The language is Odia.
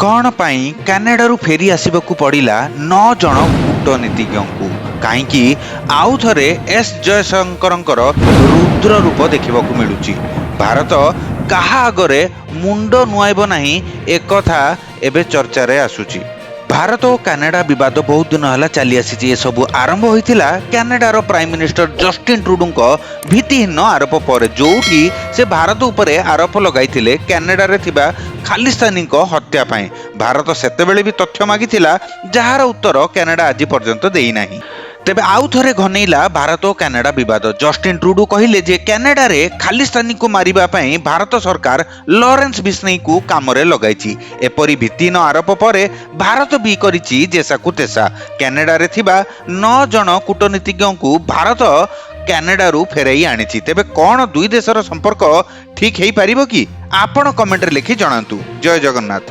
କ'ଣ ପାଇଁ କାନାଡ଼ାରୁ ଫେରି ଆସିବାକୁ ପଡ଼ିଲା ନଅ ଜଣ କୂଟନୀତିଜ୍ଞଙ୍କୁ? କାହିଁକି ଆଉ ଥରେ ଏସ୍ ଜୟଶଙ୍କରଙ୍କର ରୁଦ୍ର ରୂପ ଦେଖିବାକୁ ମିଳୁଛି? ଭାରତ କାହା ଆଗରେ ମୁଣ୍ଡ ନୁଆଇବ ନାହିଁ, ଏକଥା ଏବେ ଚର୍ଚ୍ଚାରେ ଆସୁଛି। ଭାରତ ଓ କାନାଡା ବିବାଦ ବହୁତ ଦିନ ହେଲା ଚାଲି ଆସିଛି। ଏସବୁ ଆରମ୍ଭ ହୋଇଥିଲା କାନାଡାର ପ୍ରାଇମ ମିନିଷ୍ଟର ଜଷ୍ଟିନ ଟ୍ରୁଡୁଙ୍କ ଭିତ୍ତିହୀନ ଆରୋପ ପରେ, ଯୋଉଠି ସେ ଭାରତ ଉପରେ ଆରୋପ ଲଗାଇଥିଲେ କାନାଡାରେ ଥିବା ଖାଲିସ୍ତାନୀଙ୍କ ହତ୍ୟା ପାଇଁ। ଭାରତ ସେତେବେଳେ ବି ତଥ୍ୟ ମାଗିଥିଲା, ଯାହାର ଉତ୍ତର କାନାଡା ଆଜି ପର୍ଯ୍ୟନ୍ତ ଦେଇନାହିଁ। ତେବେ ଆଉ ଥରେ ଘନେଇଲା ଭାରତ ଓ କାନାଡା ବିବାଦ। ଜଷ୍ଟିନ ଟ୍ରୁଡୁ କହିଲେ ଯେ କାନାଡାରେ ଖାଲିସ୍ତାନୀଙ୍କୁ ମାରିବା ପାଇଁ ଭାରତ ସରକାର ଲରେନ୍ସ ବିଷ୍ଣୋଇକୁ କାମରେ ଲଗାଇଛି। ଏପରି ଭିତ୍ତିହୀନ ଆରୋପ ପରେ ଭାରତ ବି କରିଛି ଯେସାକୁ ତେସା। କାନାଡାରେ ଥିବା ନଅ ଜଣ କୂଟନୀତିଜ୍ଞଙ୍କୁ ଭାରତ କାନାଡାରୁ ଫେରାଇ ଆଣିଛି। ତେବେ କ'ଣ ଦୁଇ ଦେଶର ସମ୍ପର୍କ ଠିକ୍ ହେଇପାରିବ କି? ଆପଣ କମେଣ୍ଟରେ ଲେଖି ଜଣାନ୍ତୁ। ଜୟ ଜଗନ୍ନାଥ।